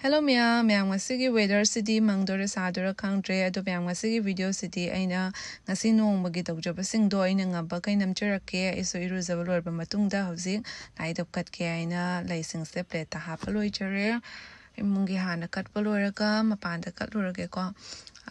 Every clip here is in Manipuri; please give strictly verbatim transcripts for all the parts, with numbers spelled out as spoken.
Hello ꯃꯌꯥꯝ, ꯃꯌꯥꯝ ꯉꯁꯤꯒꯤ weatherꯁꯤꯗꯤ ꯃꯪꯗꯣꯏꯔꯥ ꯁꯥꯗꯣꯏꯔꯥ ꯈꯪꯗ꯭ꯔꯦ꯫ ꯑꯗꯣ ꯃꯌꯥꯝ ꯉꯁꯤꯒꯤ videoꯁꯤꯗꯤ ꯑꯩꯅ ꯉꯁꯤ ꯅꯣꯡꯃꯒꯤ ꯇꯧꯖꯕꯁꯤꯡꯗꯣ ꯑꯩꯅ ꯉꯝꯕꯈꯩ ꯅꯝꯖꯔꯛꯀꯦ꯫ ꯑꯩꯁꯨ ꯏꯔꯨꯖꯕ ꯂꯣꯏꯔꯕ ꯃꯇꯨꯡꯗ ꯍꯧꯖꯤꯛ ꯂꯥꯏ ꯙꯨꯞ ꯀꯠꯀꯦ ꯍꯥꯏꯅ ꯂꯩꯁꯤꯡꯁꯦ plateꯇ ꯍꯥꯞꯄ ꯂꯣꯏꯖꯔꯦ꯫ ꯏꯃꯨꯡꯒꯤ ꯍꯥꯟꯅ ꯀꯠꯄ ꯂꯣꯏꯔꯒ ꯃꯄꯥꯟꯗ ꯀꯠꯂꯨꯔꯒꯦꯀꯣ꯫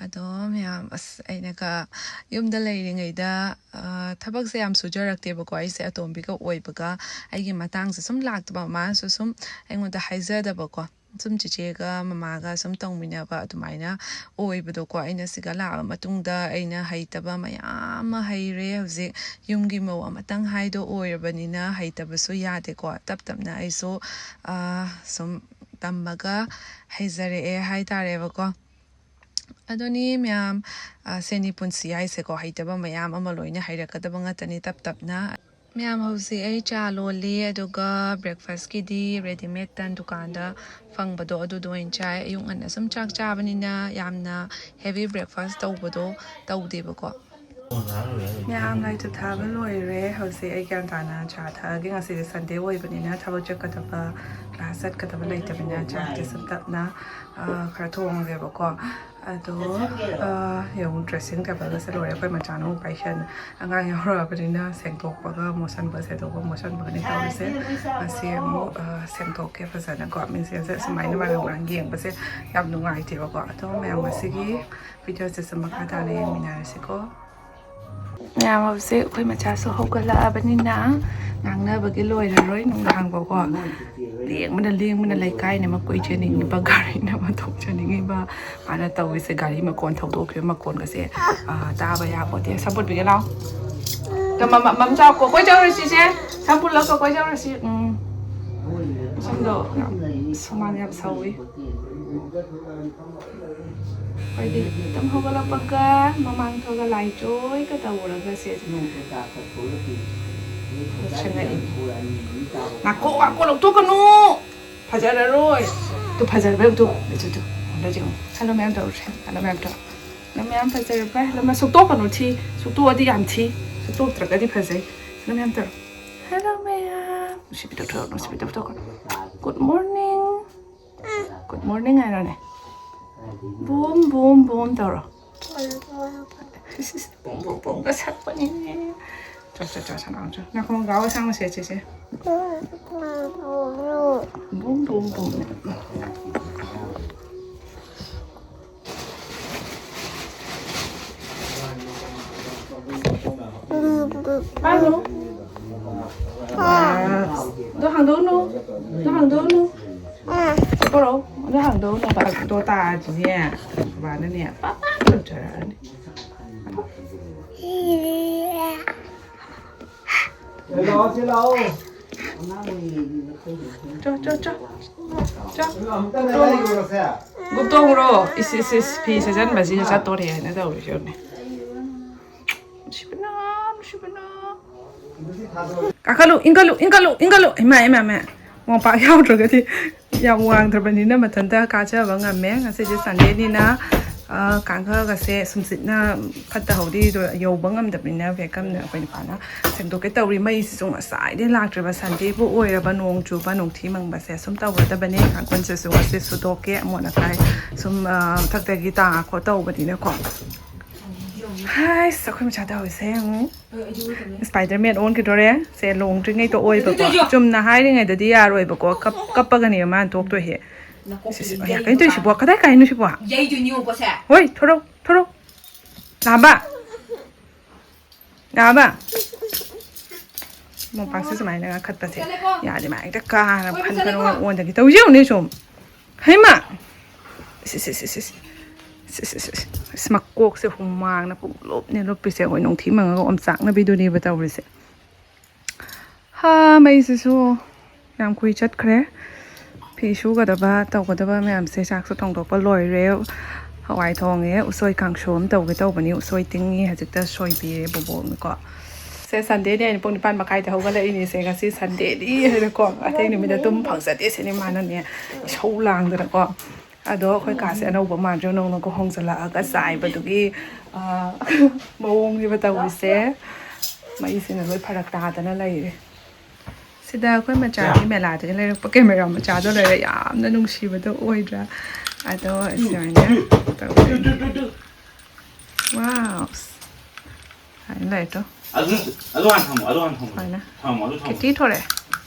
ꯑꯗꯣ ꯃꯌꯥꯝ, ꯑꯁ, ꯑꯩꯅꯒ ꯌꯨꯝꯗ ꯂꯩꯔꯤꯉꯩꯗ, ꯑ, ꯊꯕꯛꯁꯦ ꯌꯥꯝ ꯁꯨꯖꯔꯛꯇꯦꯕꯀꯣ꯫ ꯑꯩꯁꯦ ꯑꯇꯣꯝꯕꯤꯒ ꯑꯣꯏꯕꯒ ꯑꯩꯒꯤ ꯃꯇꯥꯡꯁꯦ ꯁꯨꯝ ꯂꯥꯛꯇꯕ, ꯃꯥꯅꯁꯨ ꯁꯨꯝ ꯑꯩꯉꯣꯟꯗ ꯍꯥꯏꯖꯗꯕꯀꯣ꯫ ꯁꯨꯝ ꯆꯤꯆꯦꯒ ꯃꯃꯥꯒ ꯁꯨꯝ ꯇꯧꯃꯤꯟꯅꯕ ꯑꯗꯨꯃꯥꯏꯅ ꯑꯣꯏꯕꯗꯣꯀꯣ꯫ ꯑꯩꯅ ꯁꯤꯒ ꯂꯥꯛꯑꯕ ꯃꯇꯨꯡꯗ ꯑꯩꯅ ꯍꯩꯇꯕ ꯃꯌꯥꯝ ꯑꯃ ꯍꯩꯔꯦ꯫ ꯍꯧꯖꯤꯛ ꯌꯨꯝꯒꯤ ꯃꯧ ꯑꯃꯇꯪ ꯍꯥꯏꯗꯣ ꯑꯣꯏꯔꯕꯅꯤꯅ ꯍꯩꯇꯕꯁꯨ ꯌꯥꯗꯦꯀꯣ꯫ ꯇꯞ ꯇꯞꯅ ꯑꯩꯁꯨ, ꯑ, ꯁꯨꯝ ꯇꯝꯃꯒ ꯍꯩꯖꯔꯛꯑꯦ ꯍꯥꯏꯇꯥꯔꯦꯕꯀꯣ꯫ ꯑꯗꯨꯅꯤ ꯃꯌꯥꯝ, ꯑ, ꯁꯤꯅꯤ ꯄꯨꯟꯁꯤ ꯍꯥꯏꯁꯦꯀꯣ, ꯍꯩꯇꯕ ꯃꯌꯥꯝ ꯑꯃ ꯂꯣꯏꯅ ꯍꯩꯔꯛꯀꯗꯕ ꯉꯥꯛꯇꯅꯤ ꯇꯞ ꯇꯞꯅ꯫ ꯃꯌꯥꯝ, ꯍꯧꯖꯤꯛ ꯑꯩ ꯆꯥ ꯂꯣꯜꯂꯤ, ꯑꯗꯨꯒ breakfastꯀꯤꯗꯤ readymade ꯇꯟ ꯗꯨꯀꯥꯟꯗ ꯐꯪꯕꯗꯣ ꯑꯗꯨꯗꯣ ꯑꯣꯏꯅ ꯆꯥꯏ꯫ ꯑꯌꯨꯛ ꯉꯟꯅ ꯁꯨꯝ ꯆꯥꯛ ꯆꯥꯕꯅꯤꯅ ꯌꯥꯝꯅ heavy breakfast ꯇꯧꯕꯗꯣ ꯇꯧꯗꯦꯕꯀꯣ꯫ ꯃꯌꯥꯝ, ꯂꯥꯏ ꯙꯨꯞ ꯊꯥꯕ ꯂꯣꯏꯔꯦ꯫ ꯍꯧꯖꯤꯛ ꯑꯩ ꯒ꯭ꯌꯥꯟ ꯇꯥꯅ ꯆꯥ ꯊꯛꯑꯒꯦ꯫ ꯉꯁꯤꯗꯤ Sunday ꯑꯣꯏꯕꯅꯤꯅ ꯊꯕꯛ ꯆꯠꯀꯗꯕ, class ꯆꯠꯀꯗꯕ ꯂꯩꯇꯕꯅꯤꯅ ꯆꯥꯛꯇꯤ ꯁꯨꯝ ꯇꯞꯅ, ꯑ, ꯈꯔ ꯊꯣꯡꯉꯒꯦꯕꯀꯣ꯫ ꯑꯗꯣ, ꯑ, ꯌꯦꯡꯉꯨ, dressing tableꯒꯁꯦ ꯂꯣꯏꯔꯦ꯫ ꯑꯩꯈꯣꯏ ꯃꯆꯥꯅ ꯑꯃꯨꯛ ꯄꯥꯏꯁꯟ, ꯑꯉꯥꯡ ꯌꯥꯎꯔꯛꯑꯕꯅꯤꯅ ꯁꯦꯡꯗꯣꯛꯄꯒ ꯃꯣꯠꯁꯟꯕ, ꯁꯦꯡꯗꯣꯛꯄ ꯃꯣꯠꯁꯟꯕꯒꯅꯤ ꯇꯧꯔꯤꯁꯦ꯫ ꯉꯁꯤ ꯑꯃꯨꯛ, ꯑ, ꯁꯦꯡꯗꯣꯛꯀꯦ ꯐꯖꯅꯀꯣ꯫ ꯃꯤꯡꯁꯦꯜꯁꯦ ꯁꯨꯃꯥꯏꯅ ꯃꯔꯥꯡ ꯃꯔꯥꯡ ꯌꯦꯡꯕꯁꯦ ꯌꯥꯝ ꯅꯨꯡꯉꯥꯏꯇꯦꯕꯀꯣ꯫ ꯑꯗꯣ ꯃꯌꯥꯝ, ꯉꯁꯤꯒꯤ videoꯁꯤꯁꯨ ꯃꯈꯥ ꯇꯥꯅ ꯌꯦꯡꯃꯤꯟꯅꯔꯁꯤꯀꯣ꯫ ꯃꯌꯥꯝ, ꯍꯧꯖꯤꯛ ꯑꯩꯈꯣꯏ ꯃꯆꯥꯁꯨ ꯍꯧꯒꯠꯂꯛꯑꯕꯅꯤꯅ ꯉꯥꯡꯅꯕꯒꯤ ꯂꯣꯏꯔꯔꯣꯏ ꯅꯨꯡꯗꯥꯡꯐꯥꯎꯀꯣ꯫ ꯂꯦꯡꯕꯅ, ꯂꯦꯡꯕꯅ ꯂꯩꯀꯥꯏꯅ ꯑꯃ ꯀꯣꯏꯖꯅꯤꯡꯉꯤꯕ, ꯒꯥꯔꯤꯅ ꯑꯃ ꯊꯧꯖꯅꯤꯡꯉꯤꯕ꯫ ꯃꯥꯅ ꯇꯧꯔꯤꯁꯦ, ꯒꯥꯔꯤ ꯃꯈꯣꯟ, ꯊꯧꯗꯣꯛꯈꯤꯕ ꯃꯈꯣꯟꯒꯁꯦ, ꯑ, ꯇꯥꯕ ꯌꯥꯄꯣꯠꯇꯦ꯫ ꯁꯝꯄꯨꯠꯄꯤꯒꯦ ꯂꯥꯎ꯫ ꯇ-, ꯃ-, ꯃ-, ꯃꯝ ꯆꯥꯎꯀꯣ, ꯀꯣꯏ ꯆꯧꯔꯁꯤꯁꯦ꯫ ꯁꯝꯄꯨꯠꯂꯒ ꯀꯣꯏ ꯆꯧꯔꯁꯤ꯫ ꯎꯝ꯫ ꯁꯝꯗꯣ ꯌꯥꯝ ꯁꯨꯃꯥꯡ ꯌꯥꯝ ꯁꯧꯋꯤ꯫ ꯑꯩꯈꯣꯏꯗꯤ ꯑꯗꯨꯝ ꯍꯧꯒꯠꯂꯛꯄꯒ ꯃꯃꯥꯡ ꯊꯣꯛꯑꯒ ꯂꯥꯏ ꯖꯣꯏꯒ ꯇꯧꯔꯒ ꯁꯦ ꯂꯣꯏꯁꯤꯜꯂꯛꯏ꯫ ꯉꯥꯛꯈꯣ, ꯉꯥꯛꯈꯣ, ꯂꯧꯊꯣꯛꯀꯅꯨ꯫ ꯐꯖꯔꯔꯣꯏ꯫ ꯇꯨ ꯐꯖꯔꯕ ꯌꯦꯡꯉꯨ two. Two, two, two. Hello ꯃꯌꯥꯝ ꯇꯧꯔꯁꯦ꯫ ꯍꯜꯂꯣ ꯃꯌꯥꯝ ꯇꯧ꯫ ꯍꯜꯂꯣ ꯃꯌꯥꯝ ꯐꯖꯔꯕ꯫ ꯍꯜꯂꯣ ꯃꯌꯥꯝ ꯁꯨꯛꯇꯣꯛꯀꯅꯨ ꯊꯤ꯫ ꯁꯨꯛꯇꯣꯛꯑꯗꯤ ꯌꯥꯝ ꯊꯤ꯫ ꯁꯨꯛꯇꯣꯛꯇ꯭ꯔꯒꯗꯤ ꯐꯖꯩ꯫ ꯍꯜꯂꯣ ꯃꯌꯥꯝ ꯇꯧꯔꯣ꯫ ꯍꯜꯂꯣ ꯃꯌꯥꯝ꯫ ꯅꯨꯡꯁꯤꯕꯤ ꯇꯧꯊꯣꯔꯛꯑꯣ, ꯅꯨꯡꯁꯤꯕꯤ ꯇꯧꯊꯣꯔꯛꯑꯣ꯫ Good morning꯫ Good Morning ꯍꯥꯏꯔꯣꯅꯦ꯫ ꯕꯨꯝ ꯕꯨꯝ ꯕꯨꯝ ꯇꯧꯔꯣ꯫ ꯕꯨꯝ ꯕꯨꯝ ꯕꯨꯝꯒ ꯁꯛꯄꯅꯤꯅꯦ꯫ ꯆꯣ ꯆꯣ ꯆꯣ ꯁꯅꯥ ꯆꯣ꯫ ꯅꯈꯣꯡ ꯒꯥꯎ ꯑꯁꯥꯡꯕ ꯁꯦꯠꯁꯤꯁꯦ꯫ ꯕꯨꯝ ꯕꯨꯝ ꯕꯨꯝ꯫ ꯄꯥꯏꯔꯨꯅꯨ꯫ ꯑꯗꯣ ꯍꯥꯡꯗꯣꯛꯎꯅꯨ꯫ ꯑꯗꯣ ꯍꯥꯡꯗꯣꯛꯎꯅꯨ꯫ ꯄꯣꯔꯛꯑꯣ꯫ ꯑꯗꯣ ꯍꯥꯡꯗꯣꯛꯎꯅꯨ꯫ ꯄꯥꯏꯔꯛꯇꯣ ꯇꯥꯔꯗꯤꯅꯦ꯫ ꯕꯕꯥꯅꯅꯦ ꯄꯥꯄꯥ ꯇꯧꯖꯔꯛꯑꯅꯤ꯫ ꯂꯥꯛꯑꯣ, ꯁꯤ ꯂꯥꯛꯑꯣ꯫ ꯆꯣ ꯆꯣ ꯆꯣ꯫ ꯆꯣ꯫ ꯒꯨꯞꯇꯣꯡ꯫ ꯒꯨꯞꯇꯣꯡꯔꯣ? ꯏꯁ ꯏꯁ ꯏꯁ, ꯐꯤ ꯁꯦꯠꯆꯟꯕꯁꯤꯒ ꯆꯠꯇꯣꯔꯦ ꯍꯥꯏꯅ ꯇꯧꯔꯤꯁꯦ ꯌꯦꯡꯉꯨꯅꯦ꯫ ꯅꯨꯡꯁꯤꯕꯅ, ꯅꯨꯡꯁꯤꯕꯅ꯫ ꯀꯥꯈꯠꯂꯨ, ꯏꯟꯈꯠꯂꯨ, ꯏꯟꯈꯠꯂꯨ, ꯏꯟꯈꯠꯂꯨ꯫ ꯏꯃꯥ, ꯏꯃꯥ, ꯏꯃꯥ꯫ ꯃꯣꯝꯄꯥꯛ ꯌꯥꯎꯗ꯭ꯔꯒꯗꯤ ꯌꯥꯝ ꯋꯥꯡꯗ꯭ꯔꯕꯅꯤꯅ ꯃꯊꯟꯇ ꯀꯥꯖꯕ ꯉꯝꯃꯦ꯫ ꯉꯁꯤꯁꯦ Sundayꯅꯤꯅ, ꯑ, ꯀꯥꯡꯈꯒꯁꯦ ꯁꯨꯝꯆꯤꯠꯅ ꯐꯠꯇ ꯍꯥꯎꯗꯤꯗꯣ ꯌꯧꯕ ꯉꯝꯗꯕꯅꯤꯅ ꯕꯦꯛꯀꯝꯅ ꯑꯩꯈꯣꯏ ꯅꯨꯄꯥꯅ ꯁꯦꯡꯗꯣꯛꯀꯦ ꯇꯧꯔꯤ꯫ ꯃꯩꯁꯤꯁꯨ ꯉꯁꯥꯏꯗꯩ ꯂꯥꯛꯇ꯭ꯔꯤꯕ꯫ Sundayꯕꯨ ꯑꯣꯏꯔꯕ ꯅꯣꯡ ꯆꯨꯕ ꯅꯣꯡꯊꯤ ꯃꯪꯕꯁꯦ ꯁꯨꯝ ꯇꯧꯒꯗꯕꯅꯤ꯫ ꯀꯥꯡꯈꯟꯁꯤꯁꯨ ꯉꯁꯤ ꯁꯨꯗꯣꯛꯀꯦ, ꯑꯃꯣꯠ ꯑꯀꯥꯏ ꯁꯨꯝ, ꯑ, ꯃꯊꯛꯇꯒꯤ ꯇꯥ ꯈꯣꯠ ꯇꯧꯕꯅꯤꯅꯀꯣ꯫ ꯍꯥꯏꯁ, ꯑꯩꯈꯣꯏ ꯃꯆꯥ ꯇꯧꯔꯤꯁꯦ ꯌꯦꯡꯉꯨ꯫ Spiderman ꯑꯣꯟꯈꯤꯗꯣꯔꯦ꯫ ꯁꯦ, ꯂꯨꯍꯣꯡꯗ꯭ꯔꯤꯉꯩꯗ ꯑꯣꯏꯕꯀꯣ꯫ ꯆꯨꯝꯅ ꯍꯥꯏꯔꯤꯉꯩꯗꯗꯤ ꯌꯥꯔꯣꯏꯕꯀꯣ꯫ ꯀꯞ-, ꯀꯞꯄꯒꯅꯦꯕ ꯃꯥꯅ ꯊꯣꯛꯇꯣꯏꯁꯦ꯫ ꯁꯤ, ꯁꯤ, ꯑꯌꯥ, ꯀꯩꯅꯣ ꯇꯧꯔꯤꯁꯤꯕꯣ? ꯀꯗꯥꯏ ꯀꯥꯏꯅꯣ ꯁꯤꯕꯣ? ꯌꯩꯗꯣꯏꯅꯤ ꯌꯦꯡꯉꯨꯀꯣ ꯁꯦ꯫ ꯍꯣꯏ, ꯊꯣꯔꯛꯑꯣ, ꯊꯣꯔꯛꯑꯣ꯫ ꯂꯥꯕ꯫ ꯂꯥꯕ꯫ ꯃꯣꯝꯄꯥꯛꯁꯦ ꯁꯨꯃꯥꯏꯅ ꯀꯥꯈꯠꯄꯁꯦ ꯌꯥꯗꯦ꯫ ꯃꯥ ꯍꯦꯛꯇ ꯀꯥꯔ ꯐꯟ ꯐꯟ ꯑꯣꯟ-, ꯑꯣꯟꯗꯒꯤ ꯇꯧꯁꯤ ꯌꯦꯡꯉꯨꯅꯦ ꯁꯨꯝ꯫ ꯍꯩꯃꯥ! ꯏꯁ, ꯏꯁ, ꯏꯁ, ꯏꯁ, ꯏꯁ꯫ ꯏꯁ, ꯏꯁ, ꯏꯁ, ꯏꯁ꯫ ꯏꯁ, ꯃꯀꯣꯛꯁꯦ ꯍꯨꯃꯥꯡꯅ ꯄꯨꯡꯂꯨꯞꯅꯦ ꯂꯨꯞꯄꯤꯁꯦ꯫ ꯑꯩꯈꯣꯏ ꯅꯨꯡꯊꯤ ꯃꯪꯉꯒ ꯑꯣꯝꯆꯥꯛꯅꯕꯤꯗꯨꯅꯦꯕ ꯇꯧꯔꯤꯁꯦ꯫ ꯍꯥ, ꯃꯩꯁꯤꯁꯨ ꯌꯥꯝ ꯀꯨꯏ ꯆꯠꯈ꯭ꯔꯦ꯫ ꯐꯤ ꯁꯨꯒꯗꯕ ꯇꯧꯒꯗꯕ ꯃꯌꯥꯝꯁꯦ, ꯆꯥꯛꯁꯨ ꯊꯣꯡꯗꯣꯛꯄ ꯂꯣꯏꯔꯦ꯫ ꯍꯋꯥꯏ ꯊꯣꯡꯉꯦ, ꯎꯁꯣꯏ ꯀꯥꯡꯁꯨ ꯑꯃ ꯇꯧꯒꯦ ꯇꯧꯕꯅꯤ꯫ ꯎꯁꯣꯏ ꯇꯤꯡꯉꯤ, ꯍꯧꯖꯤꯛꯇ ꯁꯣꯏꯕꯤꯔꯦ ꯕꯣꯕꯣꯛꯅꯀꯣ꯫ ꯁꯦ, Sundayꯅꯦ, ꯑꯩꯅ ꯄꯨꯡ ꯅꯤꯄꯥꯟ ꯃꯈꯥꯏꯗ ꯍꯧꯒꯠꯂꯛꯏꯅꯤꯁꯦ꯫ ꯉꯁꯤ Sundayꯅꯤ ꯍꯥꯏꯅꯀꯣ꯫ ꯑꯇꯩ ꯅꯨꯃꯤꯠꯇ ꯇꯨꯝ ꯐꯪꯖꯗꯦ ꯁꯤꯅꯦ ꯃꯥꯅꯅꯦ ꯏꯁꯧ ꯂꯥꯡꯗꯅꯀꯣ꯫ ꯑꯗꯣ ꯑꯩꯈꯣꯏ ꯀꯥꯁꯦ ꯑꯅꯧꯕ ꯃꯥꯟꯗ꯭ꯔꯣ? ꯅꯧꯅꯒ ꯍꯣꯡꯖꯜꯂꯛꯑꯒ ꯆꯥꯏꯕꯗꯨꯒꯤ, ꯑ, ꯃꯑꯣꯡꯅꯦꯕ ꯇꯧꯔꯤꯁꯦ꯫ ꯃꯩꯁꯤꯅ ꯂꯣꯏ ꯐꯔꯛ ꯇꯥꯗꯅ ꯂꯩꯔꯦ꯫ ꯁꯤꯗ ꯑꯩꯈꯣꯏ ꯃꯆꯥꯒꯤ ꯃꯦꯂꯥꯗꯒꯤ ꯂꯩꯔꯛꯄ ꯀꯦꯃꯦꯔꯥ ꯃꯆꯥꯗꯣ ꯂꯩꯔꯦ꯫ ꯌꯥꯝꯅ ꯅꯨꯡꯁꯤꯕꯗꯣ ꯑꯣꯏꯗ꯭ꯔꯥ? ꯑꯗꯣ ꯁꯨꯃꯥꯏꯅ ꯇꯧꯗꯣꯏꯅꯦ꯫ ꯋꯥꯎ! ꯁꯨꯃꯥꯏꯅ ꯂꯩꯔꯦ ꯇꯣ꯫ ꯑꯗꯨ, ꯑꯗꯨ ꯍꯥꯟꯅ ꯊꯝꯃꯣ, ꯑꯗꯨ ꯍꯥꯟꯅ ꯊꯝꯃꯣ꯫ ꯁꯨꯃꯥꯏꯅ꯫ ꯊꯝꯃꯣ, ꯑꯗꯨ ꯊꯝꯃꯣ꯫ ꯀꯦꯇꯤ ꯊꯣꯔꯛꯑꯦ꯫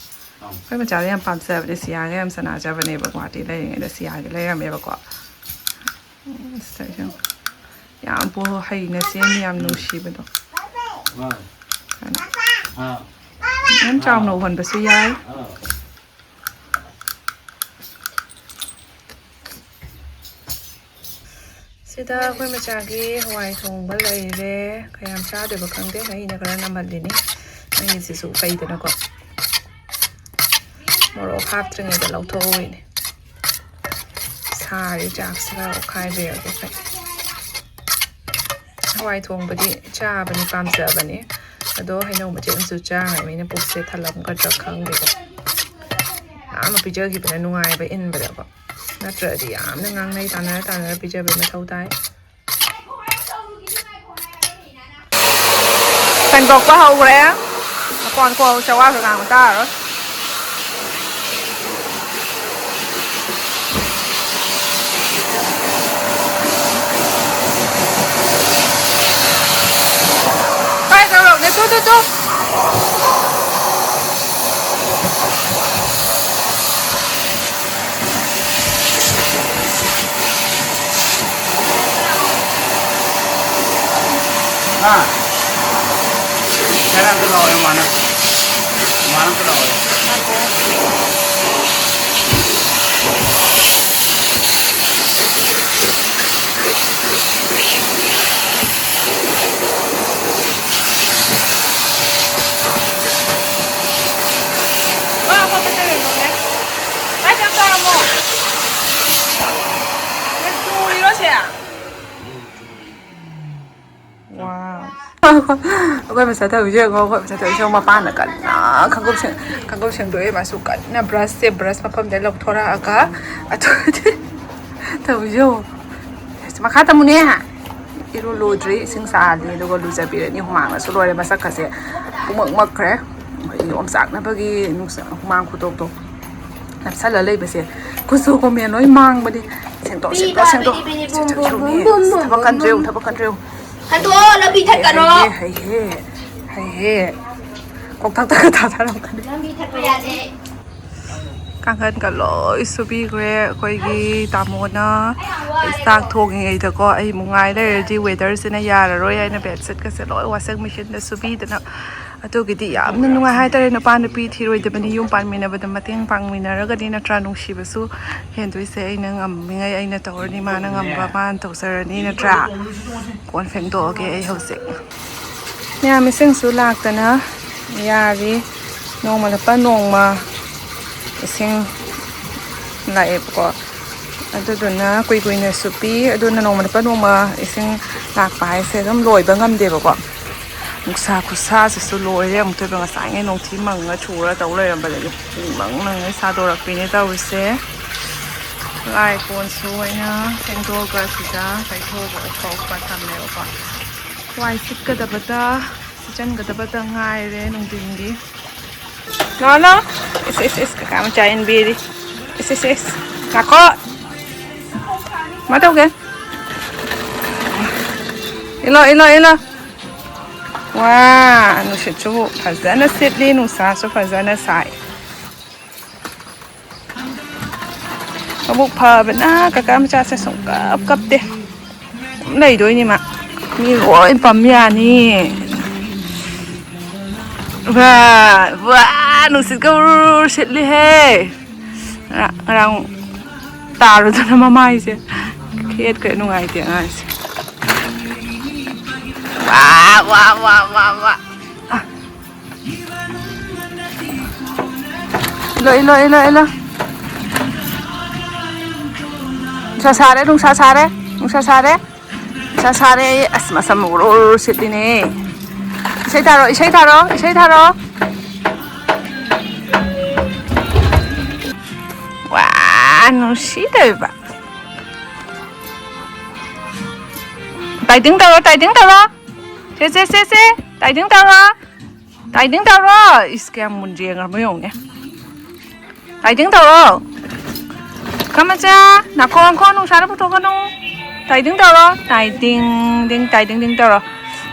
ꯊꯝꯃꯣ꯫ ꯑꯩꯈꯣꯏ ꯃꯆꯥꯗꯣ ꯌꯥꯝ ꯄꯥꯝꯖꯕꯅꯦ꯫ ꯁꯤꯌꯥꯒ ꯌꯥꯝ ꯁꯥꯟꯅꯖꯕꯅꯦꯕ ꯒꯨꯍꯥꯇꯤ ꯂꯩꯔꯤꯉꯩꯗ꯫ ꯁꯤꯌꯥꯒꯤ ꯂꯩꯔꯝꯃꯦꯕꯀꯣ꯫ ꯑꯁ, ꯌꯥꯝ ꯄꯣ-, ꯍꯩꯅ ꯆꯦꯟ ꯌꯥꯝ ꯅꯨꯡꯁꯤꯕꯗꯣ꯫ ꯍꯥꯎ꯫ ꯌꯥꯝ ꯆꯥꯎꯅ ꯎꯍꯟꯕꯁꯨ ꯌꯥꯏ꯫ ꯍꯥꯎ꯫ ꯁꯤꯗ ꯑꯩꯈꯣꯏ ꯃꯆꯥꯒꯤ ꯍꯋꯥꯏ ꯊꯣꯡꯕ ꯂꯩꯔꯦ꯫ ꯀꯌꯥꯝ ꯆꯥꯗꯣꯏꯕ ꯈꯪꯗꯦ꯫ ꯑꯩꯅ ꯈꯔ ꯅꯝꯍꯜꯂꯤꯅꯤ꯫ ꯑꯩꯒꯤꯁꯤꯁꯨ ꯐꯩꯗꯅꯀꯣ꯫ ꯃꯣꯔꯣꯛ ꯍꯥꯞꯇ꯭ꯔꯤꯉꯩꯗ ꯂꯧꯊꯣꯛꯍꯧꯔꯤꯅꯦ꯫ ꯁꯥꯔꯤ ꯆꯥꯛꯁꯤꯒ ꯑꯣꯠꯈꯥꯏꯕꯤꯔꯒꯦ ꯐꯩ꯫ ꯍꯋꯥꯏ ꯊꯣꯡꯕꯗꯤ ꯆꯥꯕꯅꯤ, ꯄꯥꯝꯖꯕꯅꯤ꯫ ꯑꯗꯣ ꯍꯩꯅꯧ ꯃꯆꯦꯠ ꯑꯃꯁꯨ ꯆꯥꯈ꯭ꯔꯕꯅꯤꯅ ꯄꯨꯛꯁꯦ ꯊꯜꯂꯝꯒꯗ꯭ꯔꯥ ꯈꯪꯗꯦꯀꯣ꯫ ꯃꯌꯥꯝ ꯑꯃ ꯄꯤꯖꯈꯤꯕꯅ ꯅꯨꯡꯉꯥꯏꯕ ꯏꯟꯕꯗꯀꯣ꯫ ꯅꯠꯇ꯭ꯔꯗꯤ ꯌꯥꯝꯅ ꯉꯥꯡꯅꯩ, ꯇꯥꯟꯅꯔ ꯇꯥꯟꯅꯔ ꯄꯤꯖꯕꯩ ꯃꯊꯧ ꯇꯥꯏ꯫ ꯁꯦꯡꯗꯣꯛꯄ ꯍꯧꯈ꯭ꯔꯦ꯫ ꯃꯈꯣꯟ ꯈꯣ-, ꯆꯋꯥꯁꯨ ꯉꯥꯡꯕ ꯇꯥꯔꯔꯣꯏ꯫ ꯀꯥꯏ ꯇꯧꯔꯛꯅꯦ? Two, two, two. ꯍꯥ? ꯈꯔ ꯑꯝꯇ ꯂꯥꯛꯑꯣ, ꯃꯥꯅ꯫ ꯃꯥꯅ ꯑꯝꯇ ꯂꯥꯛꯑꯣ꯫ ꯉꯥ ꯑꯐꯕ ꯀꯩꯅꯣꯅꯦ꯫ ꯀꯥꯏ ꯆꯠ ꯆꯥꯔꯝꯃꯣ? ꯅꯪ ꯆꯨꯔꯤꯔꯣ ꯁꯦ? ꯋꯥꯎ꯫ ꯑꯩꯈꯣꯏ ꯃꯆꯥ ꯇꯧꯔꯤꯁꯦ ꯌꯦꯡꯉꯣ, ꯑꯩꯈꯣꯏ ꯃꯆꯥ ꯇꯧꯔꯤꯁꯦ ꯌꯦꯡꯉꯣ, ꯃꯄꯥꯟꯗ ꯀꯟꯅ ꯈꯪꯒꯧ ꯁꯦꯡ-, ꯈꯪꯒꯧ ꯁꯦꯡꯗꯣꯛꯑꯦ꯫ ꯃꯥꯁꯨ ꯀꯟꯅ ꯕ꯭ꯔꯁꯁꯦ, ꯕ꯭ꯔꯁ ꯃꯐꯝꯗ ꯂꯧꯊꯣꯔꯛꯑꯒ ꯑꯗꯨꯗꯤ ꯇꯧꯔꯤꯁꯦ ꯌꯦꯡꯉꯣ꯫ ꯃꯈꯥ ꯇꯝꯃꯨꯅꯦ꯫ ꯏꯔꯨ ꯂꯨꯗ꯭ꯔꯤ, ꯏꯁꯤꯡ ꯁꯥꯍꯜꯂꯤ, ꯑꯗꯨꯒ ꯂꯨꯖꯕꯤꯔꯅꯤ꯫ ꯍꯨꯃꯥꯡꯅꯁꯨ ꯂꯣꯏꯔꯦ, ꯃꯁꯛꯀꯁꯦ ꯄꯨꯡꯃꯛ ꯃꯛꯈ꯭ꯔꯦ꯫ ꯑꯣꯝꯆꯥꯛꯅꯕꯒꯤ ꯅꯨꯡꯁꯥ ꯍꯨꯃꯥꯡ ꯈꯨꯗꯣꯛꯇꯣ ꯅꯞꯁꯜꯂ ꯂꯩꯕꯁꯦ ꯀꯨꯆꯨ ꯀꯨꯃꯦꯟ ꯂꯣꯏ ꯃꯥꯡꯕꯅꯤ꯫ ꯁꯦꯡꯗꯣꯛ, ꯁꯦꯡꯗꯣꯛ, ꯁꯦꯡꯗꯣꯛ꯫ ꯁꯦꯡꯗꯣꯛ, ꯁꯦꯡꯗꯣꯛ, ꯁꯦꯡꯗꯣꯛ꯫ ꯊꯕꯛ ꯀꯟꯗ꯭ꯔꯦ, ꯊꯕꯛ ꯀꯟꯗ꯭ꯔꯦ꯫ ꯍꯟꯗꯣꯛꯑꯣ, ꯂꯝꯕꯤ ꯊꯠꯀꯅꯣ꯫ ꯍꯩꯍꯦ, ꯍꯩꯍꯦ, ꯍꯩꯍꯦ꯫ ꯀꯣꯛꯊꯛꯇꯒ ꯊꯥꯗꯔꯛꯀꯅꯤ꯫ ꯂꯝꯕꯤ ꯊꯠꯄ ꯌꯥꯗꯦ꯫ ꯀꯥꯡꯈꯟꯒ ꯂꯣꯏ ꯁꯨꯕꯤꯈ꯭ꯔꯦ ꯑꯩꯈꯣꯏꯒꯤ ꯇꯥꯃꯣꯅ꯫ ꯑꯩ ꯆꯥꯛ ꯊꯣꯡꯉꯤꯉꯩꯗꯀꯣ, ꯑꯩ ꯑꯃꯨꯛ ꯉꯥꯏ ꯂꯩꯔꯗꯤ weatherꯁꯤꯅ ꯌꯥꯔꯔꯣꯏ ꯍꯥꯏꯅ bedsheetꯀꯁꯦ ꯂꯣꯏ washing machineꯗ ꯁꯨꯕꯤꯗꯅ꯫ ꯑꯗꯨꯒꯤꯗꯤ ꯌꯥꯝꯅ ꯅꯨꯡꯉꯥꯏ ꯍꯥꯏꯇꯥꯔꯦ꯫ ꯅꯨꯄꯥ ꯅꯨꯄꯤ ꯊꯤꯔꯣꯏꯗꯕꯅꯤ, ꯌꯨꯝ ꯄꯥꯟꯃꯤꯟꯅꯕꯗ ꯃꯇꯦꯡ ꯄꯥꯡꯃꯤꯟꯅꯔꯒꯗꯤ ꯅꯠꯇ꯭ꯔꯥ ꯅꯨꯡꯁꯤꯕꯁꯨ ꯍꯦꯟꯗꯣꯏꯁꯦ꯫ ꯑꯩꯅ ꯉꯝꯃꯤꯉꯩ ꯑꯩꯅ ꯇꯧꯔꯅꯤ, ꯃꯥꯅ ꯉꯝꯕ ꯃꯥꯅ ꯇꯧꯖꯔꯅꯤ ꯅꯠꯇ꯭ꯔꯥ? ꯀꯣꯟ ꯐꯦꯡꯗꯣꯛꯑꯒꯦ ꯑꯩ ꯍꯧꯖꯤꯛ꯫ ꯃꯌꯥꯝ ꯏꯁꯤꯡꯁꯨ ꯂꯥꯛꯇꯅ ꯌꯥꯔꯤ꯫ ꯅꯣꯡꯃ ꯂꯨꯄꯥ ꯅꯣꯡꯃ ꯏꯁꯤꯡ ꯂꯥꯛꯑꯦꯕꯀꯣ꯫ ꯑꯗꯨꯗꯨꯅ ꯀꯨꯏ ꯀꯨꯏꯅꯁꯨ ꯄꯤ꯫ ꯑꯗꯨꯅ ꯅꯣꯡꯃ ꯂꯨꯄꯥ ꯅꯣꯡꯃ ꯏꯁꯤꯡ ꯂꯥꯛꯄ ꯍꯥꯏꯁꯦ ꯑꯗꯨꯝ ꯂꯣꯏꯕ ꯉꯝꯗꯦꯕꯀꯣ꯫ ꯅꯨꯡꯁꯥ ꯈꯨꯠꯁꯥꯁꯤꯁꯨ ꯂꯣꯏꯔꯦ꯫ ꯑꯃꯨꯛꯇꯣꯏꯕ ꯉꯁꯥꯏꯉꯩ ꯅꯣꯡꯊꯤ ꯃꯪꯉ ꯆꯨꯔ ꯇꯧ ꯂꯩꯔꯝꯕꯗꯒꯤ ꯄꯨꯡ ꯃꯪ ꯃꯪꯉꯩ ꯁꯥꯗꯣꯔꯛꯄꯤꯅꯦ ꯇꯧꯔꯤꯁꯦ꯫ ꯂꯥꯏ ꯀꯣꯟꯁꯨ ꯑꯩꯅ ꯐꯦꯡꯗꯣꯛꯑꯒ ꯁꯤꯗ ꯇꯩꯊꯣꯛꯑꯒ ꯐꯧꯕ ꯊꯝꯃꯦꯕꯀꯣ꯫ ꯋꯥꯏ ꯁꯤꯠꯀꯗꯕꯗ, ꯁꯤꯠꯆꯟꯒꯗꯕꯗ ꯉꯥꯏꯔꯦ ꯅꯨꯡꯊꯤꯟꯒꯤ꯫ ꯂꯥꯛꯑꯣ, ꯂꯥꯛꯑꯣ꯫ ꯏꯁ, ꯏꯁ, ꯏꯁ, ꯀꯀꯥ ꯃꯆꯥ ꯏꯟꯕꯤꯔꯤ꯫ ꯏꯁ, ꯏꯁ, ꯏꯁ꯫ ꯉꯥꯈꯣ꯫ ꯀꯃꯥꯏ ꯇꯧꯒꯦ? ꯏꯜꯂꯣ, ꯏꯜꯂꯣ, ꯏꯜꯂꯣ꯫ ꯋꯥ, ꯅꯨꯡꯁꯤꯠꯁꯨ ꯐꯖꯅ ꯁꯤꯠꯂꯤ, ꯅꯨꯡꯁꯥꯁꯨ ꯐꯖꯅ ꯁꯥꯏ꯫ ꯃꯕꯨꯛ ꯐꯕꯅ ꯀꯀꯥ ꯃꯆꯥꯁꯦ ꯁꯨꯡꯀꯞ ꯀꯞꯇꯦ꯫ ꯑꯗꯨꯝ ꯂꯩꯗꯣꯏꯅꯤ ꯃꯥ꯫ ꯃꯤ ꯂꯣꯏ ꯄꯝ ꯌꯥꯅꯤ꯫ ꯋꯥ, ꯋꯥ, ꯅꯨꯡꯁꯤꯠꯀ ꯎꯔꯨꯔꯨ ꯁꯤꯠꯂꯤꯍꯦ꯫ ꯉꯔꯥꯡ, ꯉꯔꯥꯡ ꯇꯥꯔꯨꯗꯅ ꯃꯃꯥꯏꯁꯦ ꯈꯦꯠꯈ꯭ꯔꯦ꯫ ꯅꯨꯡꯉꯥꯏꯇꯦ ꯑꯉꯥꯡꯁꯦ꯫ ꯋꯥ, ꯋꯥ, ꯋꯥ, ꯋꯥ, ꯋꯥ꯫ ꯑ꯫ ꯏꯜꯂꯣ, ꯏꯜꯂꯣ, ꯏꯜꯂꯣ, ꯏꯜꯂꯣ꯫ ꯅꯨꯡꯁꯥ ꯁꯥꯔꯦ, ꯅꯨꯡꯁꯥ ꯁꯥꯔꯦ, ꯅꯨꯡꯁꯥ ꯁꯥꯔꯦ꯫ ꯅꯨꯡꯁꯥ ꯁꯥꯔꯦ꯫ ꯑꯁ, ꯃꯁꯝ ꯎꯔꯨ ꯎꯔꯨ ꯁꯤꯠꯂꯤꯅꯦ꯫ ꯏꯁꯩ ꯊꯥꯔꯣ, ꯏꯁꯩ ꯊꯥꯔꯣ, ꯏꯁꯩ ꯊꯥꯔꯣ꯫ ꯋꯥ, ꯅꯨꯡꯁꯤꯗꯣꯏꯕ꯫ Tidying ꯇꯧꯔꯣ, tidying ꯇꯧꯔꯣ꯫ ꯁꯦ, ꯁꯦ, ꯁꯦ, ꯁꯦ, tidying ꯇꯧꯔꯣ꯫ ꯇꯥꯏꯗꯤꯡ ꯇꯧꯔꯣ꯫ ꯏꯁ, ꯀꯌꯥꯝ ꯃꯨꯟ ꯌꯦꯡꯉꯕ ꯌꯦꯡꯉꯨꯅꯦ꯫ ꯇꯥꯏꯗꯤꯡ ꯇꯧꯔꯣ꯫ ꯀꯃꯆꯥ, ꯅꯥꯈꯣꯡ ꯈꯣꯡ ꯅꯨꯡꯁꯥꯗ ꯄꯨꯊꯣꯛꯀꯅꯨ꯫ ꯇꯥꯏꯗꯤꯡ ꯇꯧꯔꯣ꯫ ꯇꯥꯏꯗꯤꯡ ꯗꯤꯡ, ꯇꯥꯏꯗꯤꯡ ꯗꯤꯡ ꯇꯧꯔꯣ꯫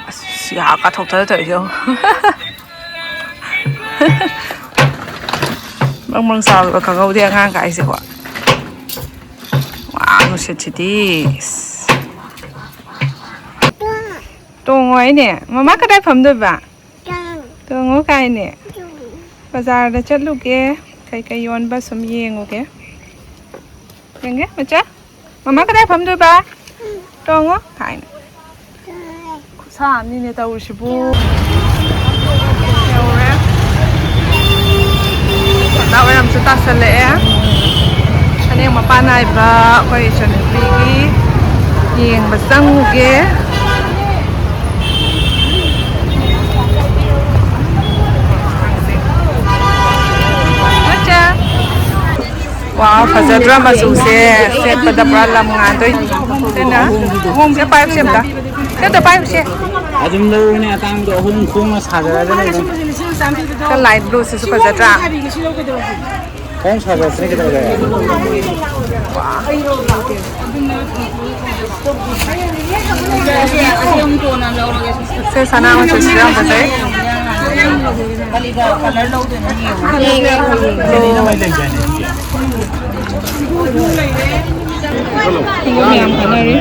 ꯑꯁ, ꯌꯥ ꯀꯥꯊꯣꯛꯇꯅ ꯇꯧꯔꯤꯁꯦ ꯌꯦꯡꯉꯨ꯫ ꯕꯪ ꯕꯪ ꯆꯥꯎꯔꯤꯕ ꯈꯪꯍꯧꯗꯦ ꯑꯉꯥꯡ ꯀꯥꯏꯁꯦꯀꯣ꯫ ꯋꯥ, ꯅꯨꯡꯁꯤꯠꯁꯤꯗꯤ꯫ ꯇꯣꯡꯉꯣ ꯍꯥꯏꯅꯦ꯫ ꯃꯃꯥ ꯀꯗꯥꯏ ꯐꯝꯗꯣꯏꯕ? ꯇꯣꯡꯉꯣ ꯀꯥꯏꯅꯦ꯫ ꯕꯖꯥꯔꯗ ꯆꯠꯂꯨꯒꯦ꯫ ꯀꯩꯀꯩ ꯌꯣꯟꯕ ꯁꯨꯝ ꯌꯦꯡꯉꯨꯒꯦ꯫ ꯌꯦꯡꯒꯦ, ꯃꯆꯥ? ꯃꯃꯥ ꯀꯗꯥꯏ ꯐꯝꯗꯣꯏꯕ? ꯇꯣꯡꯉꯣ ꯀꯥꯏꯅ꯫ ꯈꯨꯠꯁꯥ ꯑꯃꯅꯤꯅꯦ ꯇꯧꯔꯤꯁꯤꯕꯨ꯫ ꯌꯧꯔꯦ꯫ ꯅꯨꯡꯗꯥꯡ ꯋꯥꯏꯔꯝꯁꯨ ꯇꯥꯁꯜꯂꯛꯑꯦ꯫ ꯐꯅꯦꯛ ꯃꯄꯥꯟ ꯅꯥꯏꯕ ꯑꯩꯈꯣꯏ ꯏꯆꯟꯅꯨꯄꯤꯒꯤ ꯌꯦꯡꯕ ꯆꯪꯉꯨꯒꯦ꯫ ꯃꯆꯥ꯫ ꯋꯥꯎ, ꯐꯖꯗ꯭ꯔꯥ ꯃꯆꯨꯁꯦ? ꯁꯦꯠꯄꯗ ꯄꯨꯔꯥ ꯂꯝ ꯉꯥꯟꯗꯣꯏꯅꯤ꯫ ꯁꯤꯅ ꯑꯍꯣꯡꯕꯁꯦ ꯄꯥꯏꯌꯨꯁꯦ ꯑꯝꯇ꯫ ꯁꯤ ꯑꯝꯇ ꯄꯥꯏꯌꯨꯁꯦ꯫ ꯑꯗꯨꯝ ꯂꯧꯔꯅꯦ, ꯑꯇꯥꯡꯕꯗꯣ ꯑꯍꯨꯝ ꯈꯣꯡꯅ ꯁꯥꯖꯔꯒ ꯂꯩꯕꯅꯤ꯫ ꯁꯤ light blueꯁꯤꯁꯨ ꯐꯖꯗ꯭ꯔꯥ? ꯈꯣꯡ ꯁꯥꯖꯔꯛꯄꯅꯤ ꯀꯩꯗꯧꯔꯒꯦ? ꯁꯦ, ꯁꯅꯥ ꯃꯆꯨꯁꯤꯁꯨ ꯌꯥꯝ ꯐꯖꯩ꯫ ꯈꯣꯡꯎꯞ ꯃꯌꯥꯝ ꯈꯟꯅꯔꯤ꯫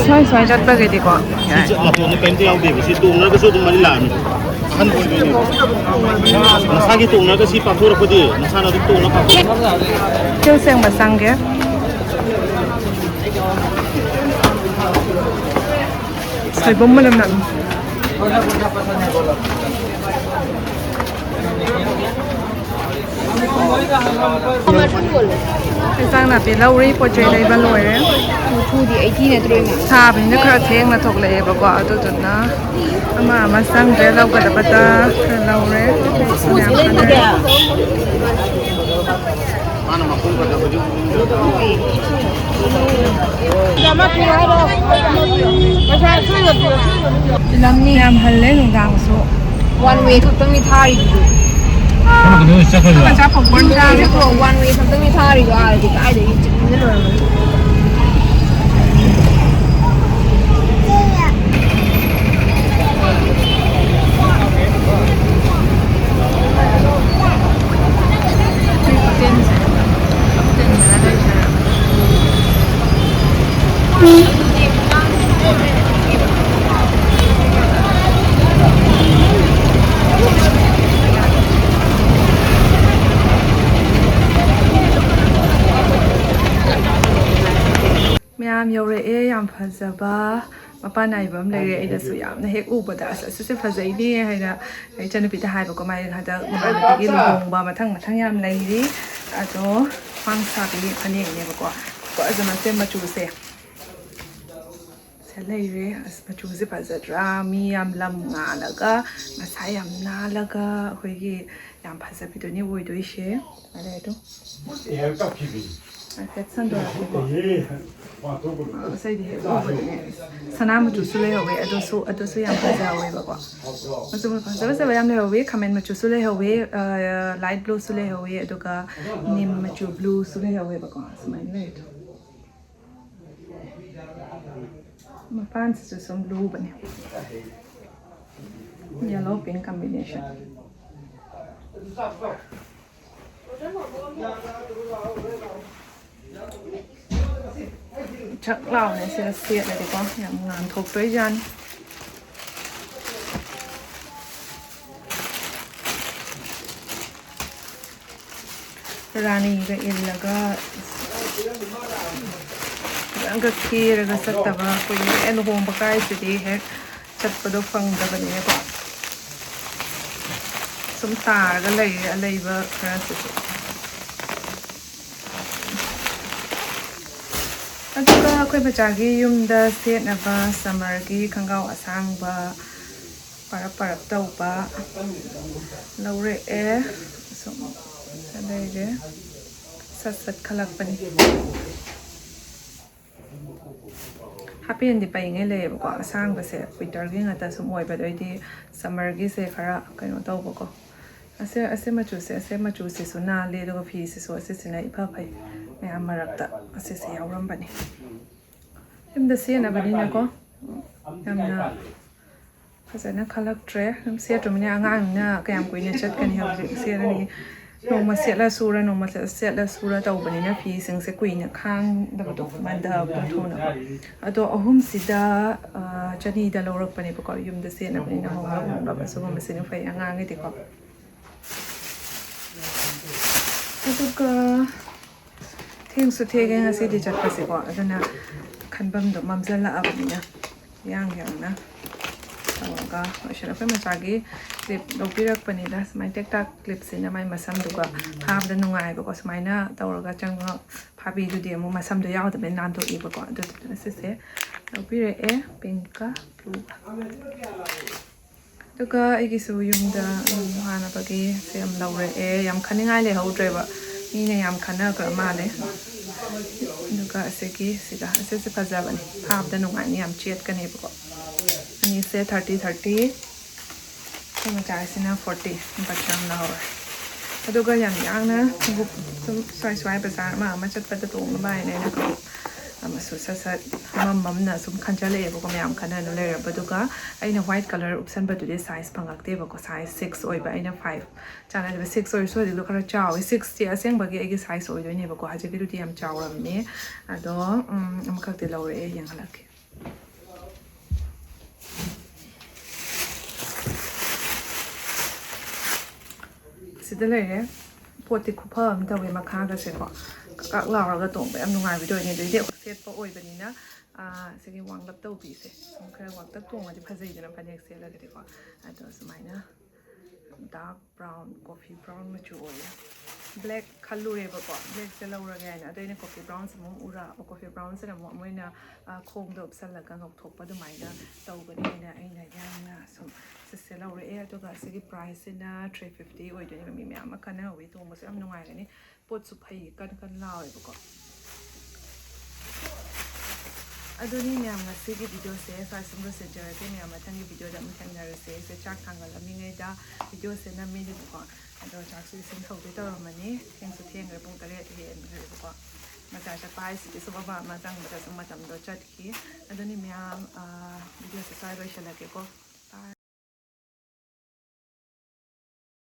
ꯁ꯭ꯋꯥꯏ ꯁ꯭ꯋꯥꯏ ꯆꯠꯄꯒꯤꯗꯤꯀꯣ ꯁꯤ ꯆꯠ-, ꯃꯇꯣꯟꯗ ꯀꯔꯤꯝꯇ ꯌꯥꯎꯗꯦꯕ꯫ ꯁꯤ ꯇꯣꯡꯅꯔꯒꯁꯨ ꯑꯗꯨꯝ ꯃꯔꯤ ꯂꯥꯛꯑꯅꯤ꯫ ꯑꯍꯟꯕ ꯑꯣꯏꯗꯣꯏꯅꯦꯕ꯫ ꯅꯁꯥꯒꯤ ꯇꯣꯡꯅꯔꯒ ꯁꯤ ꯄꯥꯛꯊꯣꯔꯛꯄꯗꯤ ꯅꯁꯥꯅ ꯑꯗꯨꯝ ꯇꯣꯡꯅ ꯄꯥꯛꯊꯣꯛ-꯫ ꯀꯩꯊꯦꯜ ꯁꯦꯡꯕ ꯆꯪꯒꯦ꯫ ꯁꯣꯏꯕꯨꯝ ꯃꯅꯝ ꯅꯝꯃꯤ꯫ ꯏꯟꯁꯥꯡ ꯅꯥꯄꯤ ꯂꯧꯔꯤ, ꯄꯣꯠ ꯆꯩ ꯂꯩꯕ ꯂꯣꯏꯔꯦ꯫ ꯍꯨꯝꯐꯨꯗꯤ ꯑꯩꯠꯇꯤ ꯅꯠꯇ꯭ꯔꯣ, ꯏꯃꯥ? ꯁꯥꯕꯅꯤꯅ ꯈꯔ ꯊꯦꯡꯅ ꯊꯣꯛꯂꯛꯑꯦꯕꯀꯣ, ꯑꯗꯨꯗꯨꯅ ꯑꯃ ꯑꯃ ꯆꯪꯗ꯭ꯔꯦ, ꯂꯧꯒꯗꯕꯗ ꯈꯔ ꯂꯧꯔꯦ꯫ ꯃꯌꯥꯝ ꯈꯟꯅꯔꯦ꯫ ꯌꯥꯝ ꯍꯜꯂꯦ ꯅꯨꯡꯗꯥꯡꯁꯨ꯫ One way ꯈꯛꯇꯪꯅꯤ ꯊꯥꯔꯤꯗꯨ꯫ ꯆꯠꯈ꯭ꯔꯕ? ꯃꯆꯥ popcorn ꯆꯥꯔꯦ꯫ One way ꯈꯛꯇꯪꯅꯤ ꯊꯥꯔꯤꯗꯣ, ꯑꯥꯗꯗꯤ ꯀꯥꯏꯗꯒꯤ ꯆꯤꯟꯅ ꯂꯣꯏꯔꯝꯃꯅꯤ꯫ ꯃꯌꯥꯝ ꯌꯧꯔꯛꯑꯦ, ꯌꯥꯝ ꯐꯖꯕ ꯃꯄꯥꯟ ꯅꯥꯏꯕ ꯑꯃ ꯂꯩꯔꯦ꯫ ꯑꯩꯅꯁꯨ ꯌꯥꯝꯅ ꯍꯦꯛ ꯎꯕꯗ "ꯑꯁ, ꯑꯁꯤꯁꯦ ꯐꯖꯩꯅꯦ" ꯍꯥꯏꯅ ꯏꯆꯟꯅꯨꯄꯤꯗ ꯍꯥꯏꯕꯀꯣ꯫ ꯃꯥꯏ ꯍꯟꯗꯛ ꯃꯃꯥꯟꯅꯕꯤꯒꯤ ꯂꯨꯍꯣꯡꯕ ꯃꯊꯪ ꯃꯊꯪ ꯌꯥꯝ ꯂꯩꯔꯤ꯫ ꯑꯗꯣ ꯈ꯭ꯋꯥꯡ ꯁꯥꯕꯤ ꯐꯅꯦꯛꯅꯦꯕꯀꯣ꯫ ꯀꯣ, ꯑꯗꯨ ꯃꯆꯨꯁꯦ ꯁꯤ ꯂꯩꯔꯦ꯫ ꯑꯁ, ꯃꯆꯨꯁꯦ ꯐꯖꯗ꯭ꯔꯥ? ꯃꯤ ꯌꯥꯝ ꯂꯝ ꯉꯥꯜꯂꯒ ꯃꯁꯥ ꯌꯥꯝ ꯅꯥꯜꯂꯒ ꯑꯩꯈꯣꯏꯒꯤ ꯌꯥꯝ ꯐꯖꯕꯤꯗꯨꯅꯤ ꯑꯣꯏꯗꯣꯏꯁꯦ꯫ ꯑꯗꯩ ꯑꯗꯨꯝ ꯍꯥꯏꯐꯦꯠ ꯁꯟꯗꯣꯔꯛꯀꯦꯀꯣ꯫ ꯑꯁ, ꯑꯩꯗꯤ ꯍꯦꯛ ꯎꯕꯗꯅꯦ, ꯁꯅꯥ ꯃꯆꯨꯁꯨ ꯂꯩꯍꯧꯋꯦ, ꯑꯗꯨꯁꯨ, ꯑꯗꯨꯁꯨ ꯌꯥꯝ ꯐꯖꯍꯧꯋꯦꯕꯀꯣ꯫ ꯃꯆꯨ ꯐꯖ ꯐꯖꯕ ꯌꯥꯝ ꯂꯩꯍꯧꯋꯤ꯫ ꯈꯥꯃꯦꯟ ꯃꯆꯨꯁꯨ ꯂꯩꯍꯧꯋꯤ, ꯑ, light blueꯁꯨ ꯂꯩꯍꯧꯋꯤ, ꯑꯗꯨꯒ ꯅꯤꯝ ꯃꯆꯨ blueꯁꯨ ꯂꯩꯍꯧꯋꯦꯕꯀꯣ꯫ ꯁꯨꯃꯥꯏꯅ ꯂꯩ ꯑꯗꯣ꯫ ꯃꯄꯥꯟꯁꯤꯁꯨ ꯁꯨꯝ ꯂꯨꯕꯅꯦ꯫ Yellow pink combination꯫ ꯆꯥꯛ ꯂꯥꯎꯅ ꯁꯤꯗ ꯁꯦꯠꯂꯗꯤꯀꯣ, ꯌꯥꯝ ꯉꯥꯟꯊꯣꯛꯇꯣꯏꯖꯥꯠꯅꯤ꯫ ꯔꯥꯅꯤꯒ ꯏꯜꯂꯒ ꯐꯖꯅꯒ ꯀꯦꯔꯒ ꯆꯠꯇꯕ ꯀꯨꯏꯔꯦ꯫ ꯂꯨꯍꯣꯡꯕ ꯀꯥꯏꯁꯤꯗꯤ ꯍꯦꯛ ꯆꯠꯄꯗꯣ ꯐꯪꯗꯕꯅꯤꯅꯀꯣ꯫ ꯁꯨꯝ ꯇꯥꯔꯒ ꯂꯩꯔꯦ ꯑꯂꯩꯕ ꯈꯔꯁꯤꯁꯨ꯫ ꯑꯗꯨꯒ ꯑꯩꯈꯣꯏ ꯕꯆꯥꯒꯤ ꯌꯨꯝꯗ ꯁꯦꯠꯅꯕ summerꯒꯤ ꯈꯣꯡꯒ꯭ꯔꯥꯎ ꯑꯁꯥꯡꯕ ꯄꯔꯞ ꯄꯔꯞ ꯇꯧꯕ ꯂꯧꯔꯛꯑꯦ꯫ ꯁꯨꯝ ꯂꯩꯔꯦ꯫ ꯁꯠ ꯁꯠ ꯈꯜꯂꯛꯄꯅꯤ꯫ ꯍꯥꯄꯦꯟꯗꯤ ꯄꯩꯉꯩ ꯂꯩꯌꯦꯕꯀꯣ, ꯑꯁꯥꯡꯕꯁꯦ ꯋꯤꯟꯇꯔꯒꯤ ꯉꯥꯛꯇ ꯁꯨꯝ ꯑꯣꯏꯕꯗꯣ ꯑꯩꯗꯤ ꯁꯝꯃꯔꯒꯤꯁꯦ ꯈꯔ ꯀꯩꯅꯣ ꯇꯧꯕꯀꯣ꯫ ꯑꯁꯦ ꯑꯁꯦ ꯃꯆꯨꯁꯦ ꯑꯁꯦ ꯃꯆꯨꯁꯤꯁꯨ ꯅꯥꯜꯂꯤ, ꯑꯗꯨꯒ ꯐꯤꯁꯤꯁꯨ ꯑꯁꯤꯁꯤꯅ ꯏꯐ ꯐꯩ꯫ ꯃꯌꯥꯝ ꯃꯔꯛꯇ ꯑꯁꯤꯁꯦ ꯌꯥꯎꯔꯝꯕꯅꯤ꯫ ꯌꯨꯝꯗ ꯁꯦꯠꯅꯕꯅꯤꯅꯀꯣ ꯌꯥꯝꯅ ꯐꯖꯅ ꯈꯜꯂꯛꯇ꯭ꯔꯦ꯫ ꯑꯗꯨꯝ ꯁꯦꯠꯇ꯭ꯔꯕꯅꯤꯅ ꯑꯉꯥꯡꯅꯤꯅ ꯀꯌꯥꯝ ꯀꯨꯏꯅ ꯆꯠꯀꯅꯤ ꯍꯧꯖꯤꯛ ꯁꯦꯠꯂꯅꯤ꯫ ꯅꯣꯡꯃ ꯁꯦꯠꯂ ꯁꯨꯔ ꯅꯣꯡꯃ ꯁꯦꯠꯂ ꯁꯨꯔ ꯇꯧꯕꯅꯤꯅ ꯐꯤꯁꯤꯡꯁꯦ ꯀꯨꯏꯅ ꯈꯥꯡꯗꯕꯗꯣ, ꯃꯟꯊꯕꯗꯣ ꯊꯨꯅꯀꯣ꯫ ꯑꯗꯣ ꯑꯍꯨꯝꯁꯤꯗ ꯆꯅꯤꯗ ꯂꯧꯔꯛꯄꯅꯦꯕꯀꯣ꯫ ꯌꯨꯝꯗ ꯁꯦꯠꯅꯕꯅꯤꯅ ꯍꯣꯡꯕ ꯍꯣꯡꯕ ꯁꯤꯒꯨꯝꯕꯁꯤꯅ ꯐꯩ ꯑꯉꯥꯡꯒꯤꯗꯤꯀꯣ꯫ ꯑꯗꯨꯒ ꯊꯦꯡꯁꯨ ꯊꯦꯡꯉꯦ ꯉꯁꯤꯗꯤ ꯆꯠꯄꯁꯦꯀꯣ, ꯑꯗꯨꯅ ꯈꯟꯐꯝꯗꯣ ꯃꯝꯁꯤꯜꯂꯛꯑꯕꯅꯤꯅ ꯌꯥꯡ ꯌꯥꯡꯅ ꯇꯧꯔꯒ ꯂꯣꯏꯁꯤꯜꯂꯦ꯫ ꯑꯩꯈꯣꯏ ꯃꯆꯥꯒꯤ ꯀ꯭ꯂꯤꯞ ꯂꯧꯕꯤꯔꯛꯄꯅꯤꯗ꯫ ꯁꯨꯃꯥꯏꯅ ꯇꯦꯛꯇꯥꯛ ꯀ꯭ꯂꯤꯞꯁꯤꯅ ꯃꯥꯏ ꯃꯁꯝꯗꯨꯒ ꯐꯥꯕꯗ ꯅꯨꯡꯉꯥꯏꯕꯀꯣ꯫ ꯁꯨꯃꯥꯏꯅ ꯇꯧꯔꯒ ꯆꯪꯉ ꯐꯥꯕꯤꯗꯨꯗꯤ ꯑꯃꯨꯛ ꯃꯁꯝꯗꯣ ꯌꯥꯎꯗꯕꯅꯤꯅ ꯅꯥꯟꯊꯣꯛꯏꯕꯀꯣ꯫ ꯑꯗꯨꯗꯨꯅ ꯁꯤꯁꯦ ꯂꯧꯕꯤꯔꯛꯑꯦ, ꯄꯤꯡꯀ ꯕ꯭ꯂꯨꯒ꯫ ꯑꯗꯨꯒ ꯑꯩꯒꯤꯁꯨ ꯌꯨꯝꯗ ꯍꯥꯟꯅꯕꯒꯤ ꯁꯦ ꯌꯥꯝ ꯂꯧꯔꯛꯑꯦ꯫ ꯌꯥꯝ ꯈꯟꯅꯤꯡꯉꯥꯏ ꯂꯩꯍꯧꯗ꯭ꯔꯦꯕ, ꯃꯤꯅ ꯌꯥꯝ ꯈꯟꯅꯈ꯭ꯔ ꯃꯥꯜꯂꯦ꯫ ꯑꯗꯨꯒ ꯑꯁꯤꯒꯤ ꯁꯤꯒ ꯑꯁꯤꯁꯦ ꯐꯖꯕꯅꯤ, ꯐꯥꯕꯗ ꯅꯨꯡꯉꯥꯏꯅꯤ, ꯌꯥꯝ ꯆꯦꯠꯀꯅꯦꯕꯀꯣ꯫ ꯑꯅꯤꯁꯦ ꯊꯥꯔꯇꯤ ꯊꯥꯔꯇꯤ, ꯑꯩꯈꯣꯏ ꯃꯆꯥꯁꯤꯅ ꯐꯣꯔꯇꯤ꯫ ꯌꯥꯝ ꯂꯧꯍꯧꯔꯦ꯫ ꯑꯗꯨꯒ ꯌꯥꯝ ꯌꯥꯡꯅ ꯈꯣꯡꯎꯞ ꯁꯨꯝ ꯁ꯭ꯋꯥꯏ ꯁ꯭ꯋꯥꯏ ꯕꯖꯥꯔ ꯑꯃ ꯑꯃ ꯆꯠꯄꯗ ꯇꯣꯡꯅꯕ ꯍꯥꯏꯅ ꯑꯩꯅ ꯈꯣꯡꯎꯞ ꯑꯃꯁꯨ ꯁꯠ ꯁꯠ ꯑꯃꯃꯝꯅ ꯁꯨꯝ ꯈꯟꯖꯜꯂꯛꯑꯦꯕꯀꯣ꯫ ꯃꯌꯥꯝ ꯈꯟꯅꯅ ꯂꯩꯔꯕꯗꯨꯒ ꯑꯩꯅ ꯋꯥꯏꯠ ꯀꯂꯔ ꯎꯞꯁꯟꯕꯗꯨꯗꯤ ꯁꯥꯏꯖ ꯐꯪꯉꯛꯇꯦꯕꯀꯣ꯫ ꯁꯥꯏꯖ ꯁꯤꯛꯁ ꯑꯣꯏꯕ, ꯑꯩꯅ ꯐꯥꯏꯚ ꯆꯥꯟꯅꯗꯕ꯫ ꯁꯤꯛꯁ ꯑꯣꯏꯔꯁꯨ ꯍꯧꯖꯤꯛꯇꯣ ꯈꯔ ꯆꯥꯎꯋꯤ꯫ ꯁꯤꯛꯁꯇꯤ ꯑꯁꯦꯡꯕꯒꯤ ꯑꯩꯒꯤ ꯁꯥꯏꯖ ꯑꯣꯏꯗꯣꯏꯅꯦꯕꯀꯣ꯫ ꯍꯧꯖꯤꯛꯀꯤꯗꯨꯗꯤ ꯌꯥꯝ ꯆꯥꯎꯔꯕꯅꯦ꯫ ꯑꯗꯣ ꯎꯝ, ꯑꯃꯈꯛꯇꯤ ꯂꯧꯔꯛꯑꯦ, ꯌꯦꯡꯍꯜꯂꯛꯀꯦ꯫ ꯁꯤꯗ ꯂꯩꯔꯦ꯫ ꯄꯣꯠꯇꯤ ꯈꯨꯐ ꯑꯃ ꯇꯧꯋꯦ ꯃꯈꯥꯒꯁꯦꯀꯣ꯫ ꯀꯛ ꯀꯛ ꯂꯥꯎꯔꯒ ꯇꯣꯡꯕ ꯌꯥꯝ ꯅꯨꯡꯉꯥꯏꯕꯗꯣ ꯑꯣꯏꯅꯤ꯫ ꯑꯗꯩꯗꯤ ꯑꯩꯈꯣꯏ ꯁꯦꯠꯄ ꯑꯣꯏꯕꯅꯤꯅ ꯁꯤꯒꯤ ꯋꯥꯡꯂꯞ ꯇꯧꯕꯤꯁꯦ ꯁꯨꯝ ꯈꯔ ꯋꯥꯡꯇꯛ ꯇꯣꯡꯉꯗꯤ ꯐꯖꯩꯗꯅ ꯐꯅꯦꯛ ꯁꯦꯠꯂꯒꯗꯤꯀꯣ꯫ ꯑꯗꯣ ꯁꯨꯃꯥꯏꯅ ꯗꯥꯔꯛ ꯕ꯭ꯔꯥꯎꯟ, ꯀꯣꯐꯤ ꯕ꯭ꯔꯥꯎꯟ ꯃꯆꯨ ꯑꯣꯏꯌꯦ꯫ ꯕ꯭ꯂꯦꯛ ꯈꯜꯂꯨꯔꯦꯕꯀꯣ, ꯕ꯭ꯂꯦꯛꯁꯦ ꯂꯧꯔꯒꯦ ꯍꯥꯏꯅ꯫ ꯑꯗꯣ ꯑꯩꯅ ꯀꯣꯐꯤ ꯕ꯭ꯔꯥꯎꯟꯁꯦ ꯑꯃꯨꯛ ꯎꯔꯛꯑꯕ, ꯀꯣꯐꯤ ꯕ꯭ꯔꯥꯎꯟꯁꯤꯅ ꯑꯃꯨꯛ ꯃꯣꯏꯅ ꯈꯣꯡꯗ ꯎꯞꯁꯜꯂꯒ ꯉꯧꯊꯣꯛꯄ ꯑꯗꯨꯃꯥꯏꯅ ꯇꯧꯒꯅꯤ ꯍꯥꯏꯅ ꯑꯩꯅ ꯌꯥꯝꯅ ꯁꯨꯝ ꯁꯤꯁꯦ ꯂꯧꯔꯛꯑꯦ꯫ ꯑꯗꯨꯒ ꯁꯤꯒꯤ ꯄ꯭ꯔꯥꯏꯁꯁꯤꯅ ꯊ꯭ꯔꯤ ꯐꯤꯐꯇꯤ ꯑꯣꯏꯗꯣꯏꯅꯦꯕ꯫ ꯃꯤ ꯃꯌꯥꯝ ꯑꯃ ꯈꯟꯅꯍꯧꯋꯤ, ꯇꯣꯡꯕꯁꯨ ꯌꯥꯝ ꯅꯨꯡꯉꯥꯏꯒꯅꯤ, ꯄꯣꯠꯁꯨ ꯐꯩ, ꯀꯟ ꯀꯟ ꯂꯥꯎꯋꯦꯕꯀꯣ꯫ ꯑꯗꯨꯅꯤ ꯃꯌꯥꯝ, ꯉꯁꯤꯒꯤ ꯚꯤꯗꯤꯑꯣꯁꯦ ꯁ꯭ꯋꯥꯏ ꯁꯨꯝ ꯂꯣꯏꯁꯤꯟꯖꯔꯒꯦ꯫ ꯃꯌꯥꯝ ꯃꯊꯪꯒꯤ ꯚꯤꯗꯤꯑꯣꯗ ꯑꯃꯨꯛ ꯊꯦꯡꯅꯔꯁꯦ꯫ ꯑꯩꯁꯦ ꯆꯥꯛ ꯊꯥꯡꯒꯠꯂꯝꯃꯤꯉꯩꯗ ꯚꯤꯗꯤꯑꯣꯁꯦ ꯅꯝꯃꯤꯅꯦꯕꯀꯣ꯫ ꯑꯗꯣ ꯆꯥꯛꯁꯨ ꯏꯁꯤꯡ ꯁꯧꯒꯦ ꯇꯧꯔꯝꯃꯅꯤ꯫ ꯊꯦꯡꯁꯨ ꯊꯦꯡꯈ꯭ꯔꯦ, ꯄꯨꯡ ꯇꯔꯦꯠ ꯍꯦꯟꯈ꯭ꯔꯦꯕꯀꯣ꯫ ꯕꯖꯥꯔ ꯆꯠꯄ ꯍꯥꯏꯁꯤꯗꯤ ꯁꯨꯝ ꯑꯃ ꯑꯃ ꯆꯪꯕꯗ ꯁꯨꯝ ꯃꯇꯝꯗꯣ ꯆꯠꯈꯤ꯫ ꯑꯗꯨꯅꯤ ꯃꯌꯥꯝ, ꯚꯤꯗꯤꯑꯣꯁꯦ ꯁ꯭ꯋꯥꯏ ꯂꯣꯏꯁꯤꯜꯂꯒꯦꯀꯣ꯫